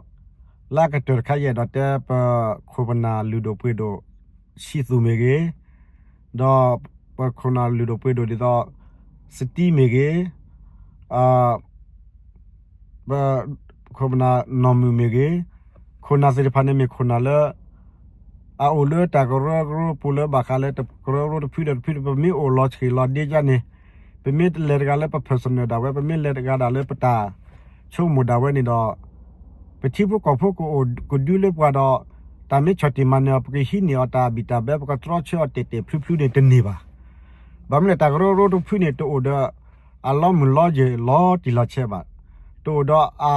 လၢအကတၢၢ်တခါ ယအဲၣ်ဒိးတဲပခိၣ်ပနၢ်လုၢ်ဒိၣ်ပှ့ၤဒိၣ် ဆံးသူၣ်မ့ၢ်ဂ့ၤ, ဒီးပခိၣ်နၢ်လုၢ်ဒိၣ်ပှ့ၤဒိၣ်ဒ်သိး စတံမ့ၢ်ဂ့ၤ, ပခိၣ်ပနၢ်နီၢ်မုၣ်မ့ၢ်ဂ့ၤ, ခိၣ်နၢ်သ့ၣ်တဖၣ်န့ၣ်မ့ၢ်ခိၣ်နၢ်လၢ အအိၣ်လၢတၢ်ကရၢကရိပူၤလၢဘၣ်ဃးလၢတကရၢကရိတဖုဒီးတဖုဒီး ပမ့ၢ်အိၣ်လီၤဆ့ၣ်လီၤဒ့ယါန့ၣ်, ပမ့ၢ်လဲၤတဂၤလၢပ personal ဒၣ်ဝဲ ပမ့ၢ်လဲၤတဂၤဒၣ်လၢပတၢ်ဆိကမိၣ်ဒၣ်ဝဲန့ၣ်ဒီး ပထံဖိကီၢ်ဖိကအိၣ်ကဒုလၢပှၤဒီး တၢ်မ့ၢ်ဆီၣ်တံၢ်မၤနၢၤအီၤ ပကဟံးန့ၢ်အီၤတၢ်ဘံၣ်တၢ်ဘၢ ပကတြီဆၢအီၤတဲာ်တဲာ်ဖျုဖျုန့ၣ်တန့ၢ်ဘၣ်. ဘၣ်မနုၤလဲၣ် တၢ်ကရၢကရိတဖုန့ၣ် တအိၣ်ဒီး အလီမုၢ်လီယဲၢ်လီၤတံၢ်လီၤဆဲးဘၣ်, တအိၣ်ဒီးအ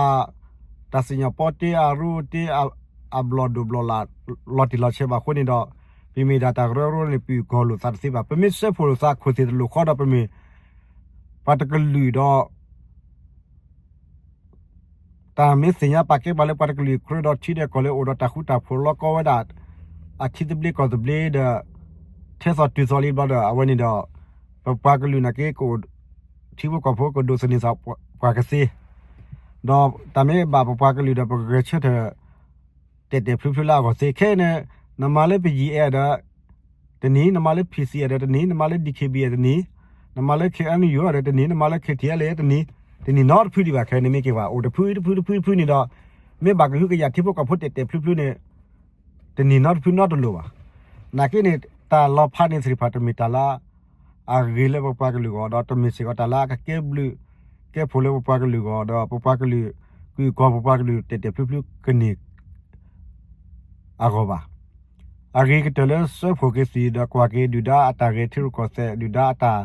တၢ်စံၣ်ညီၣ်ပီတ့ အရူတ့ အဘျီၣ်ဒိၣ်ဘျီၣ်လၣ် လီၤတံၢ်လီၤဆဲးဘၣ်အဃိန့ၣ်ဒီး ပမ့ၢ်ဒၣ်တၢ်ကရၢကရိန့ၣ် ပဂီၢ်လိာ်သးတသ့ဘၣ်. ပမ့ၢ်စၢဖှိၣ်လိာ်သးခိၣ်သ့ၣ်တလိၣ်ဃီဒီး ပမ့ၢ်ပှၤတကလုာ်ဒီး တၢ်မ့ၢ်သ့ၣ်ညါပာ်ကဲပှၤလၢပှၤတကလုာ်ကြၢးဒီးထံဒီးကီၢ်လၢအိၣ်ဒီးတၢ်ဃူတၢ်ဖိးလီၤကီဝဲဒၣ် အထံသဘျ့ကီၢ်သဘျ့ဒီး ထဲသိးတုၤသိးလံဘျီဒီး အဝဲန့ၣ်ဒီး ပပှၤကလုာ်နာ်က့ကအိၣ် ထံဖိကီၢ်ဖိကဒိးသန့ၤသးပှၤကသ့, ဒီးတၢ်မ့ၢ်ဘၣ်ပပှၤကလုာ်ဒီးပကဂဲၤဆၢထၢၣ် တဲာ်တဲာ်ဖျုဖျုလၢအဂီၢ်သ့ခဲအံၤန့ၣ်, နမၤလၢ ပယံၤအဲၣ် ဒီး တနံၤ, နမၤလၢ ဖံၣ်သံၣ်အဲၣ် ဒီးတနံၤ, နမၤလၢ ဒံၣ်ခ့ၣ်ဘံၣ်အဲၣ် တနံၤ, နမၤလၢ ခ့ၣ်အဲၣ်ယူၣ် ဒီးတနံၤ, နမၤလၢ ခ့ၣ်ထံၣ်အဲၣ်လၢ တနံၤ, တနံၤနီတဖုဒံးဘၣ်ခဲအံၤန့ၣ်မ့ၢ်က့ၤကွၢ် အိၣ်တဖုတဖုတဖုတဖုန့ၣ်ဒီး မ့ၢ်ဘၣ်ကဟုကယာ်ထံဖိကီၢ်ဖိတဲာ်တဲာ်ဖျုဖျုန့ၣ် တနံၤနီတဖုနီတလိၤဘၣ်. နာ်က့န့ၣ် တၢ်လီၤဖးန့ၣ်သ့ၣ်တဖၣ်တမ့ၢ်တၢ်လၢ အဂ့ၤလၢပပှၤကလုာ်အဂီၢ် ဒီးတမ့ၢ်စ့ၢ်ကီးတၢ်လၢအကကဲဘျုးကဲဖှိၣ်လၢပပှၤကလုာ်အဂီၢ် ဒီးပပှၤကလုာ် ကုၢ်ကီၢ်ပပှၤကလုာ်တဲာ်တဲာ်ဖျုဖျုကန့ၢ် အဂီၢ်ဘၣ်. အဂ့ၤကတၢၢ်လၢစၢဖှိၣ်က့ၤသံၣ်ဒီးကွၢ်က့ၤဒုၣ်ဒါအတၢ်ဂဲၤထံရူၢ်ကီၢ်သဲး ဒုၣ်ဒါအတၢ်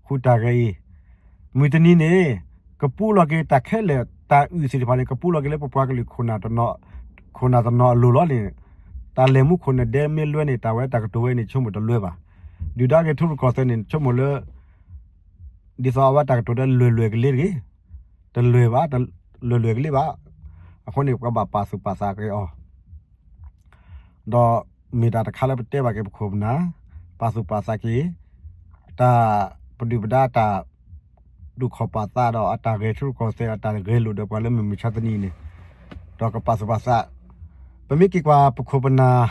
ဟူးတၢ်ဂဲၤအံၤ မုၢ်တနံၤန့ၣ် ကပူလီၤက့ၤတၢ်ခဲလၢာ် တၢ်အုၣ်သ့ၣ်တဖၣ်န့ၣ် ကပူလီၤက့ၤလၢပပှၤကလုာ်ခိၣ်နၢ်တနီၤအလိၤလီၤန့ၣ်, တၢ်လဲၤမူခိၣ်နၢ်ဒဲမ့ၢ်လွဲန့ၣ် တၢ်ဝဲတၢ်ကတိၤဝဲန့ၣ် ဆိကမိၣ်တလွဲဘၣ်. ဒုၣ်ဒါဂဲၤထံရူၢ်ကီၢ်သဲးန့ၣ် ဆိကမိၣ်လၢ ဒ်သိးအဝဲတၢ်ကတိၤဒီးလွဲၢ်လွဲၢ်ကလ့တဂ့ၤ, တလွဲၢ်ဘၣ်, လွဲၢ်လွဲၢ်ကလ့ဘၣ်. အဃိန့ၣ် ပကဘၣ်ပာ်သူၣ်ပာ်သးက့ၤအီၤ ဒီးမ့ၢ်တၢ်တခါလၢပတဲဘၣ်က့ၤပခိၣ်ပနၢ်, ပာ်သူၣ်ပာ်သးက့ၤ တၢ်ပဒုၣ်ပဒါတၢ် ဒိၣ်ခီၣ်ပာ်သးဒီးအတၢ်ဂဲၤထံရူၢ်ကီၢ်သဲး အတၢ်ဂဲၤလိာ်ဒီးပှၤလၢမုၢ်မဆါတနံၤန့ၣ်, ဒီးကပာ်သူၣ်ပာ်သး, ပမ့ၢ်က့ၤကွၢ်ပခိၣ်ပနၢ်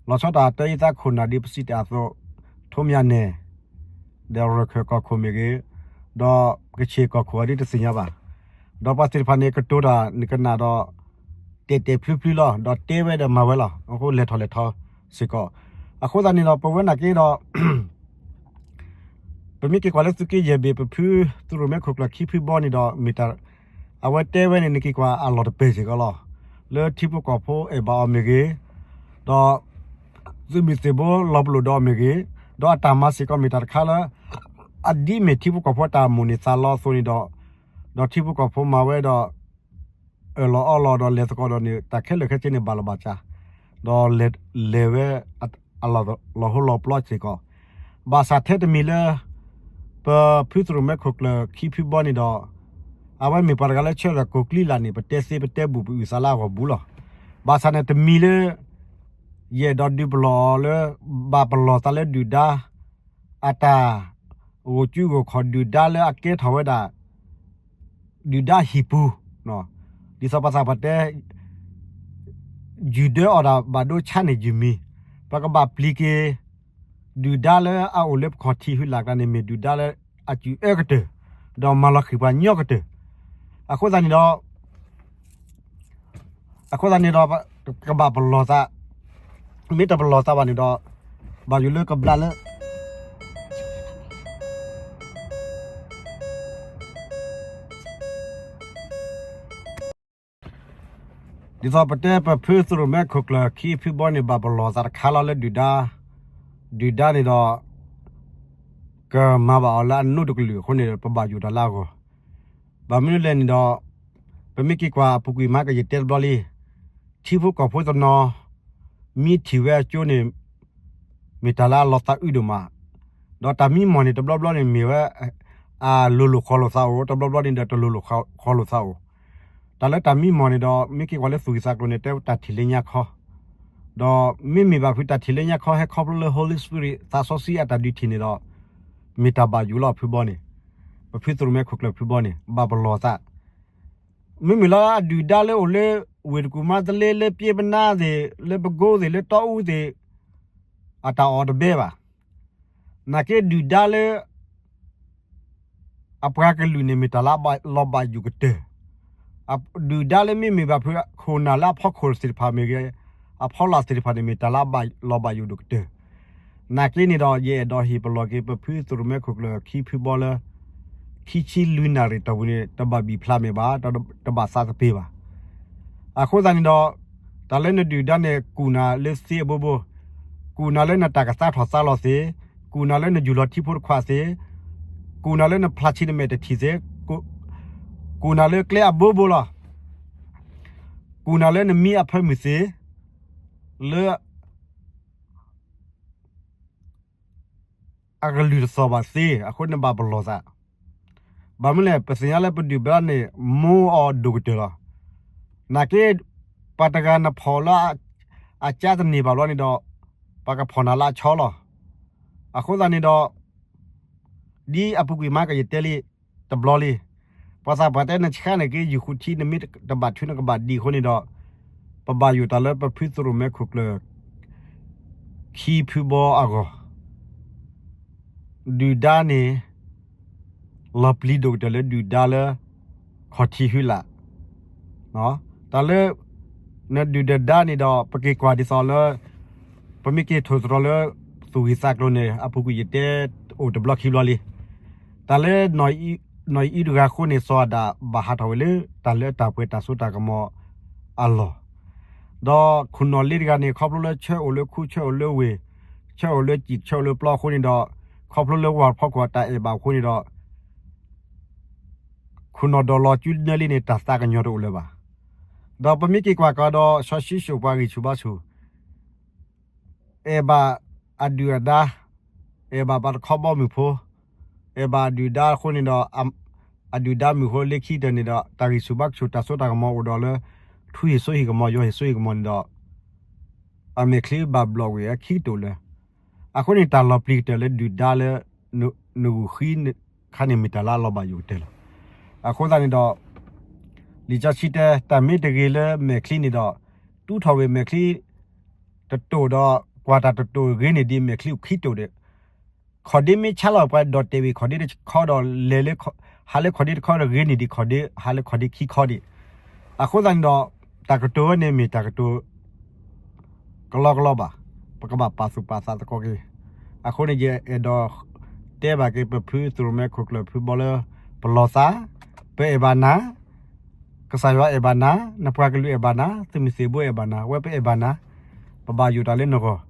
လီၤဆီဒၣ်တၢ်အံၤသးခိၣ်နၢ်ဒ်ပစံးတ့ၢ်အသိး, ထိးမၠၣ်နဲၣ် ဒီးရခၢၣ်ကီၢ်ခိၣ်မ့ၢ်ဂ့ၤ, ဒီးကဆ့ၣ်ကီၢ်ခိၣ်အဒ်တသ့ၣ်ညါဘၣ်. ဒီးပှၤသ့ၣ်တဖၣ်န့ၣ် ကတိၤတၢ်န့ၣ်ကနၣ်ဒီး တဲာ်တဲာ်ဖျုဖျုလီၤ, ဒီးတဲဝဲဒီးမၤဝဲလီၤ. အဃိလဲၤထီၣ်လဲၤထီစ့ၢ်ကီး. အဃိသတးန့ၣ်ဒီး ပဝဲနာ်က့ဒီး ပမ့ၢ်က့ၤကွၢ်လၢသုးက့ယဲၢ်ဘ့ၣ် ပဖုသုးရိၣ်မဲခိၣ်ကျၢၢ်ခံဖုဘီန့ၣ်ဒီး မ့ၢ်တၢ် အဝဲတဲဝဲန့ၣ် နက့ၤကွၢ်အလီၢ်တပၢၢ်စ့ၢ်ကီးလီၤ. လၢထံဖိကီၢ်ဖိအဲၣ်ဘၣ်အီၤမ့ၢ်ဂ့ၤ, ဒီး သုးမုၢ်သံၣ်ဘိလီၤပလိာ်ဒီးအီၤမ့ၢ်ဂ့ၤ, ဒီးအတၢ်မၤစ့ၢ်ကီးမ့ၢ်တၢ်တခါလၢ အဒ်မ့ၢ်ထံဖိကီၢ်ဖိအတၢ်မိၣ်န့ၢ်သးလီအသိးန့ၣ်ဒီး, ဒီးထံဖိကီၢ်ဖိမၤဝဲဒီး အၢၣ်လီၤအီလီၤဒီးလဲၤသကိးဒီးန့ၣ် တၢ်ခဲလၢာ်ခဲဆ့န့ၣ် ဘၣ်လီၤဘၣ်စး, ဒီးလဲၤဝဲ အလီၢ်ဟိလီၤပျီစ့ၢ်ကီး. ဘၣ်ဆၣ်ထဲတမံၤလၢ ပဖုသုးရိၣ်မဲခိၣ်ကျၢၢ်ခံဖုဘီန့ၣ်ဒီး အဝဲမ့ၢ်ပှၤတဂၤလၢဆၢထၢၣ်ကိးကျံလၢ်န့ၣ် ပတဲသ့ပတဲဘူၣ်ပအုၣ်သးလၢအဂီၢ်ဘူးလီၤ. ဘၣ်ဆၣ်န့ၣ်တမံၤလၢ ယအဲၣ်ဒိးဒုးပလီၢ်အီၤလၢ ဘၣ်ပလီၢ်သးလၢဒုၣ်ဒါ အတၢ် ဂိၢ်ကၠူဂိၢ်ခီၣ် ဒုၣ်ဒါလၢအကဲထီၣ်ဝဲဒၣ် ဒုၣ်ဒါဟံၣ်ပူၤ, ဒ်သိးပှၤသးပှၢ်တဲ ယုၢ်ဒၢအီၣ်တၢ်ဘၣ်ဒိဆါန့ၣ်ယုၢ်မံၤ, ပကဘၣ်ပျံၤက့ၤ ဒုၣ်ဒါလၢအအိၣ်လၢပခီၣ်ထံးဟုလၢ်ကျါန့ၣ် မ့ၢ်ဒုၣ်ဒါလၢအစူၢ်အၢကတၢၢ်, ဒီးမၤလီၤဃံၤပှၤညီကတၢၢ်. အဃိသတးန့ၣ်ဒီး အဃိသတးန့ၣ်ဒီး ကဘၣ်ပလီၢ်သး, မ့ၢ်တပလီၢ်သးဘၣ်န့ၣ်ဒီး ဘၣ်ယိၣ်လၢကဘျးလၢ ဒ်သိးပတဲပဖုသုးရိၣ်မဲခိၣ်ကျၢၢ်ခံဖုဘီန့ၣ် ဘၣ်ပလီၢ်သးတခါလီၤလၢဒုၣ်ဒါ, ဒုၣ်ဒါန့ၣ်ဒီး ကမၤဘၣ်အီၤလၢအနိးတကလုာ်အဃိန့ၣ်ဒီး ပဘၣ်ယိၣ်တၢ်လၢအဂီၢ်, ဘၣ်မနုၤလဲၣ်န့ၣ်ဒီး ပမ့ၢ်က့ၤကွၢ်အပူၤကွံာ်မၤကယဲၢ်တဲတဘျီလံ, ထံဖိကီၢ်ဖိတနီၤ မ့ၢ်ထံၣ်ဝဲအကၠိန့ၣ် မ့ၢ်တၢ်လၢအလီၤသးအုးဒိၣ်မး, ဒီးတၢ်မံမီၢ်န့ၣ်တဘျီဘျီန့ၣ်မ့ၢ်ဝဲ အလိၤလိာ်ဃီလိာ်သးအိၣ်, တဘျီဘျီန့ၣ်ဒီးတလိၤလိာ်ဃီလိာ်သးအိၣ်. တၢ်လၢတၢ်မံမီၢ်န့ၣ်ဒီး မ့ၢ်က့ၤကွၢ်လၢသူၣ်ဂံၢ်သးကျိၤန့ၣ် တဲတၢ်ထံၣ်လၢညါခီ, ဒီးမ့မ့ၢ်ဘၣ်ဖုးတၢ်ထံၣ်လၢညါခီဟဲခီဖျိလၢ Holy Spirit သးစီဆှံအတၢ်ဒုးထံၣ်န့ၣ်ဒီး မ့ၢ်တၢ်ဘၣ်ယိၣ်လီၤဖုဘီန့ၣ်, ပဖုသုးရိၣ်မဲခိၣ်ကျၢၢ်ဖုဘီန့ၣ် ဘၣ်ပလီၢ်သး မ့မ့ၢ်လၢအဒုၣ်ဒါလၢအိၣ်လၢ ဝ့ၢ်တကူၣ်မါသလ့ လၢပျ့ပနါသ့ၣ် လၢပကိသ့ၣ် လၢတီအူသ့ၣ် အတၢ်အီၣ်တဘဲဘၣ်. နာ်က့ဒုၣ်ဒါလၢ အပှၤကလုာ်န့ၣ်မ့ၢ်တၢ်လၢလီၤဘၣ်ယိၣ်ကတၢၢ်, ဒုၣ်ဒါလၢမ့မ့ၢ်ဘၣ်ဖုးခိၣ်နၢ်လၢအဖီခိၣ်သ့ၣ်တဖၣ်မ့ၢ်ဂ့ၤ, အဖီလာ်သ့ၣ်တဖၣ်န့ၣ် မ့ၢ်တၢ်လၢဘၣ်လီၤဘၣ်ယိၣ်ဒိၣ်ကတၢၢ်. နာ်က့န့ၣ်ဒီး ယအဲၣ်ဒိးဟ့ၣ်ပလီၢ်က့ၤ ပဖုသုးရိၣ်မဲခိၣ်ကျၢၢ်ခံဖုဘီလၢ ခံဆံလွံၢ်နၣ်ရံၣ်တီၢ်ပူၤန့ၣ် တဘၣ်ဘံၣ်ဖျါမဲာ်ဘၣ်, တဘၣ်သးသပ့ၤဘၣ်. အဃိသတးန့ၣ်ဒီး တၢ်လၢနဒုၣ်ဒါန့ၣ် ကူၣ်နၤလၢသ့အဘိဘိ, ကူၣ်နၤလၢနတၢ်ကသါထီၣ်သါလီၤသ့, ကူၣ်နၤလၢနယူၢ်လီၤထံဖိတခွးသ့, ကူၣ်နၤလၢနဖျါဆံးနမဲာ်တထံၣ်သ့, ကူၣ်နၤလၢကျဲအဘိဘိလီၤ. ကူၣ်နၤလၢနမံအဖၢမုၢ်သ့, လၢ အကလုၢ်တသီၣ်ဘၣ်သ့, အဃိန့ၣ်ဘၣ်ပလီၢ်သး. ဘၣ်မနုၤလဲၣ် ပသ့ၣ်ညါလၢပဒုၣ်ပဒါန့ၣ် မိအီၤဒိၣ်ကတၢၢ်လီၤ. နာ်က့ ပှၤတဂၤနဖီၣ်လၢအကၢတန့ၢ်ဘၣ်ဘျီန့ၣ်ဒီး ပှၤကဖီၣ်နၤလၢအဆီလီၤ. အဃိသတးန့ၣ်ဒီး ဒ်အပူၤကွံာ်မးကယတဲလံ တဘျီလံ. ပှၤသးပှၢ်တဲနဆှါန့ၣ်က့ ယူၤဃုထံ နမ့ၢ်တဘၣ်ထုနကဘၣ်ဒံးအဃိန့ၣ်ဒီး ပဘၣ်ယိၣ်တၢ်လၢပဖုသရိၣ်မဲခိၣ်ကျၢၢ် ခံဖုဘီအဂီၢ် ဒုၣ်ဒါန့ၣ် လီၤပျံၤဒိၣ်ကတၢၢ်လၢဒုၣ်ဒါလၢ ခီၣ်ထံးဟုလၢ် တၢ်လၢ နဒုၣ်နဒါန့ၣ်ဒီး ပက့ၤကွၢ်ဒ်သိးလၢ ပမ့ၢ်က့ၤထိၣ်သတြီၤလၢ သူၣ်ဂံၢ်သးကျိၤန့ၣ် အပူၤကွံာ်ယတဲအိၣ်တဘျီခံဘျီလံ. တၢ်လၢ နီၢ်အံၤအူတဂၤအဃိန့ၣ် စီၤအၤဒၣ်ဘၣ်ဟးထီၣ်ဝဲလၢ တၢ်လၢတၢ်ပှဲၤတၢ်စိတၢ်ကမီၤအလီၢ် ဒီးခိၣ်နီၣ်လ့တဂၤန့ၣ် ခီဖျိလၢဆၢအိၣ်လၢခူ ဆၢအိၣ်လၢဝ့ၢ် ဆၢအိၣ်လၢစံာ် ဆၢအိၣ်လၢပျီအဃိန့ၣ်ဒီး ခီဖျိလၢဝၤဖီခိၣ်အတၢ်အဲၣ်ဘၣ်အဃိန့ၣ်ဒီး ခိၣ်နီၣ်ဒိၣ်လီၤစုနၢလံန့ၣ် တၢ်သးကညီၤတအိၣ်လၢၤဘၣ်. ဒီးပမ့ၢ်က့ၤကွၢ်ကဒီး စီၤၡံၣ်စိၣ်ပှၤဂံၢ်ဆူၣ်ဘါဆူၣ် အဲၣ်ဘၣ်အဒုၣ်အဒါ, အဲၣ်ဘၣ်ဘၣ်တခီဘီမုၢ်ဖိ, အဲၣ်ဘၣ်အဒုၣ်ဒါအဃိန့ၣ်ဒီး အဒုၣ်ဒါမုၢ်ဖိလၢခံကတၢၢ်န့ၣ်ဒီး တၢ်ဂံၢ်ဆူၣ်ဘါဆူၣ်တၢ်စိတၢ်ကမီၤအိၣ်ဒီးလၢ ထူဟ့ၣ်စိဟ့ၣ်ကမီၤ ယွၤဟ့ၣ်စိဟ့ၣ်ကမီၤန့ၣ်ဒီး အမဲာ်ချံဘၣ်ဘျီၣ်ဝဲအခံကတၢၢ်လၢ အဃိန့ၣ် တၢ်လီၤပျံၤကတၢၢ်လၢဒုၣ်ဒါလၢ နဂုာ်ဃံခါန့ၣ် မ့ၢ်တၢ်လၢအလီၤဘၣ်ယိၣ်ကတၢၢ်လီၤ. အဃိသတးန့ၣ်ဒီး လံာ်စီဆှံတဲ တၢ်မ့ၢ်တဂ့ၤလၢမဲာ်ချံန့ၣ်ဒီး တူၢ်ထီၣ်ဝဲမဲာ်ချံတတိၢ်ဒီး ကွၢ်တၢ်တတိၢ်ဂ့ၤန့ၢ်ဒံးမဲာ်ချံအိၣ်ခံတိၢ်ဒီး ခီၣ်ဒ့မ့ၢ်ဆါလီၤ ပှၤဒိးတဲာ်ဝံၤခီၣ်ဒ့တခီဒီး လဲၤလၢ ဟးလၢခီၣ်ဒ့တခီဒီး ဂ့ၤန့ၢ်ဒံးခီၣ်ဒ့ ဟးလၢခီၣ်ဒ့ခံခီဒံး. အဃိသတးန့ၣ်ဒီး တၢ်ကတိၤဝဲန့ၣ်မ့ၢ်တၢ်ကတိၤ ကလီကလီဘၣ်. ပကဘၣ်ပာ်သူၣ်ပာ်သးသကိးက့ၤ. အဃိန့ၣ် ယအဲၣ်ဒိးတဲဘၣ်က့ၤ ပဖုသရိၣ်မဲခိၣ်ကျၢၢ်ဖုဘီလၢ ပလီၤသး, ပအဲၣ်ဘၣ်နၤ ကစၢ်ယွၤအဲၣ်ဘၣ်နၤ, နပှၤကလုာ်အဲၣ်ဘၣ်နၤ, သုးမုၢ်သံၣ်ဘိအဲၣ်ဘၣ်နၤ, ဝဲပအဲၣ်ဘၣ်နၤ, ပဘၣ်ယိၣ်တၢ်လၢနဂီၢ်.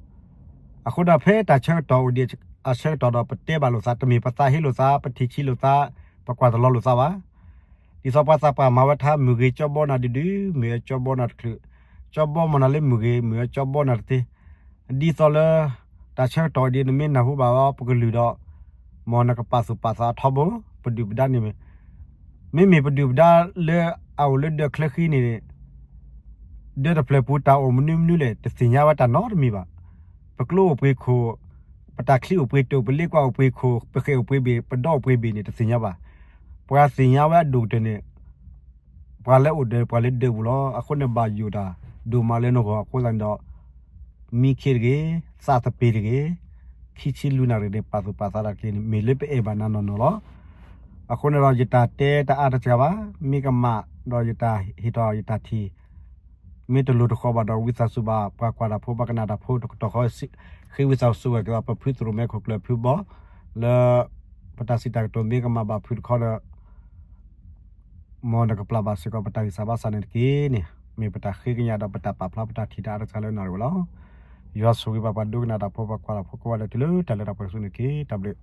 အဃိဒီးဖဲတၢ်ဆၢကတီၢ်အိၣ်ဒံးအဆၢကတီၢ်ဒီး ပတဲဘၣ်လိာ်သး, တမ့ၢ်ပသးဟ့လိာ်သး, ပထံၣ်ဆံးလိာ်သး, ပကွၢ်တလီၤလိာ်သးဘၣ်. ဒ်သိးပှၤသးပှၢ်မၤဝဲထါ မုၢ်ဂ့ၤကၠီဘီနၤဒုဒု, မုၢ်အၢကၠီဘီနၤတချုး, ကၠီဘီမ့ၢ်နၤလၢမုၢ်ဂ့ၤ, မုၢ်အၢကၠီဘီနၤတသ့. ဒ်သိးလၢ တၢ်ဆၢကတီၢ်ဒ်နမ့ၢ်နၢ်ဟူဘၣ်အီၤ ပကလုၢ်ဒီး မ်နကပာ်သူၣ်ပာ်သးထီဘိ, ပဒုၣ်ပဒါန့ၣ်မ့ၢ် မ့မ့ၢ်ပဒုၣ်ပဒါလၢအအိၣ်လၢဒၢးချၢဃံန့ၣ် ဒၢးတဖျၢၣ်ပူၤတၢ်အိၣ်မနုၤမနုၤလဲၣ် တသ့ၣ်ညါဝဲတၢ်နီတမံၤဘၣ်. ပကျိအိၣ်ပှ့ၤခိၣ်, ပတၢ်ချံအိၣ်ပှ့ၤတိၣ်, ပလ့ကွၢ်အိၣ်ပှ့ၤခိၣ်, ပဃဲၣ်အိၣ်ပှ့ၤဘ့ၣ်, ပဒီအိၣ်ပှ့ၤဘ့ၣ်န့ၣ် တသ့ၣ်ညါဘၣ်. ပှၤသ့ၣ်ညါဝဲအဒိၣ်ကတၢၢ်န့ၣ် ပှၤလၢအိၣ်ဒၢး ပှၤလၢဒၢးပူၤလီၤ. အဃိန့ၣ်ဘၣ်ယိၣ်တၢ်ဒိၣ်မးလၢနဂီၢ်အဃိသတးန့ၣ်ဒီး မံခ့တဂ့ၤ, သးသပ့ၤတဂ့ၤ, ခံဆံလွံၢ်နၣ်ရံၣ်န့ၣ် ပာ်သူၣ်ပာ်သးတၢ်တက့ၢ်န့ၣ် မ့ၢ်လၢပအဲၣ်ဘၣ်နၤနီၢ်နီၢ်လီၤ. အဃိန့ၣ်ဒီး ယတၢ်တဲတအါတစှၤဘၣ်, မ့ၢ်ကမၣ်ဒီးယတၢ်ဟ့ၣ်ထီၣ်ယတၢ်ထံၣ် မ့ၢ်တလိၤတဃီဘၣ်ဒီး ဝံသးစူၤဘၣ် ပှၤကွၢ်တၢ်ဖိ ပှၤကနၣ်တၢ်ဖိတကတီၢ်ဃီ ဃ့ဝံသးစူၤဝဲက့ၤဒီး ပဖုသရိၣ်မဲခိၣ်ကျၢၢ်ဖုဘီ လၢ ပတၢ်စံးတၢ်ကတိၤမ့ၢ်ကမၣ်ဘၣ်ဖုးတခီဒီး မ်နကပျၢ်ဘၣ်စ့ၢ်ကီးပတၢ်ဂံၢ်စၢ်ဘါစၢ်န့ၣ်တက့ၢ်န့ၣ် မ့ၢ်ပတၢ်ဃ့ကညးဒီးပတၢ်ပာ်ဖျါပတၢ်ထံၣ်တၢ်အါတစှၤလၢနၣ်ရံၣ်ဝဲလီၤ. ယွၤဆိၣ်ဂ့ၤဘၣ်ပှၤဒိကနၣ်တၢ်ဖိ ပှၤကွၢ်တၢ်ဖိကိးဂၤဒဲးတုၤလၢတၢ်လၢတၢ်ပှဲၤဆူန့ၣ်တက့ၢ်. တၢ်ဘျုး